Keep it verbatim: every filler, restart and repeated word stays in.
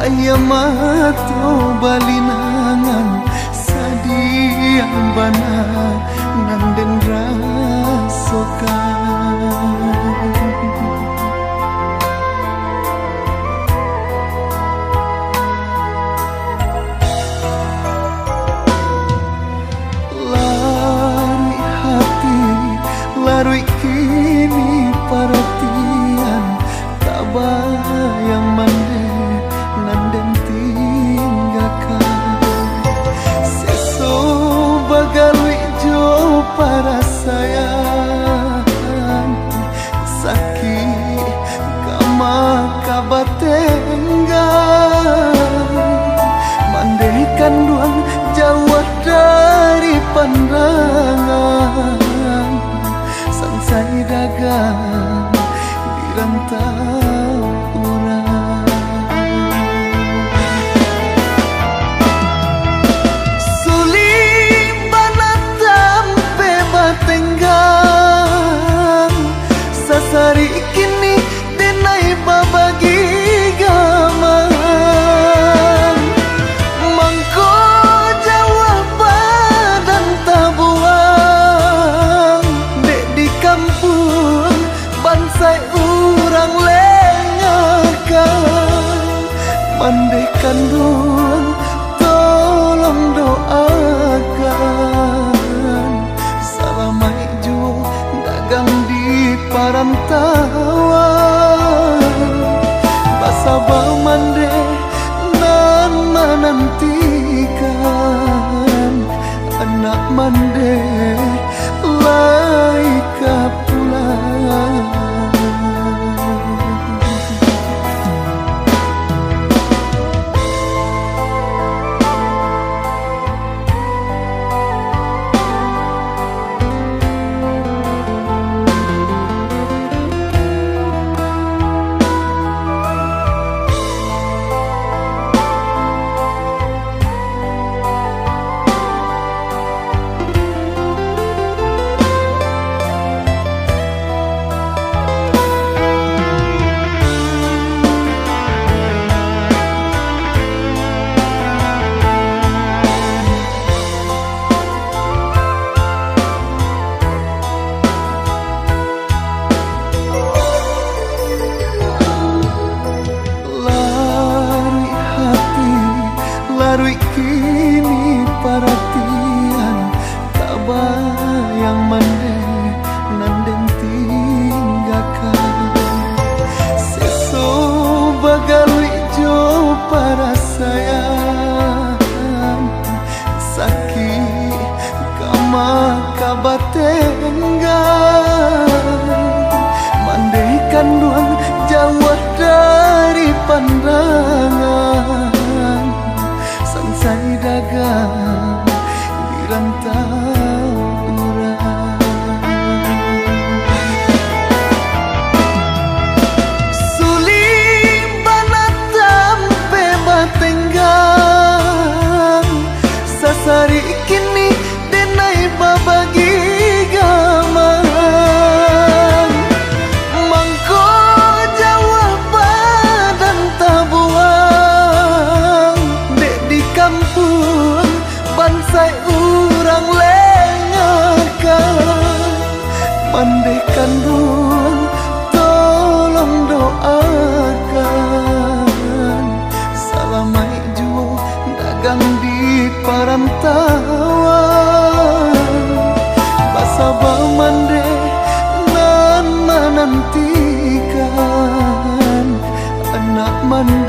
Aia mato balinangan, sadiah bana nan den rasokan. Laruik hati, laruik kini paratian, tabayang mandeh nan den tinggakan. Seso bagaluik jo parasaian, sakik ka maka batenggang. Mandeh kanduang jauah dari pandangan, sansai dagang di rantau urang. Sulik bana tampek batenggang, sasarik kini denai babagi gamang. Mangko jauah badan tabuang, dek di kampuang bansaik urang lengakan. Mandeh kanduang, tolong doakan, salamaik juo dagang di parantauan. Basaba mandeh nan manantikan, anak mandeh lai ka pulang. Laruik hati, laruik kini paratian, tabayang mandeh nan den tinggakan. Seso bagaluik jo parasaian, sakik ka maka batenggang. Mandeh kanduang jauah dari pandangan, sansai dagang di rantau urang. Sulik bana tampek batenggang, sasarik kini denai babagi gamang. Mangko jauah badan tabuang, dek di kampuang bansaik urang lengakan. Mandeh kanduang, tolong doakan, salamaik juo dagang di parantauan. Basaba mandeh nan manantikan, anak mandeh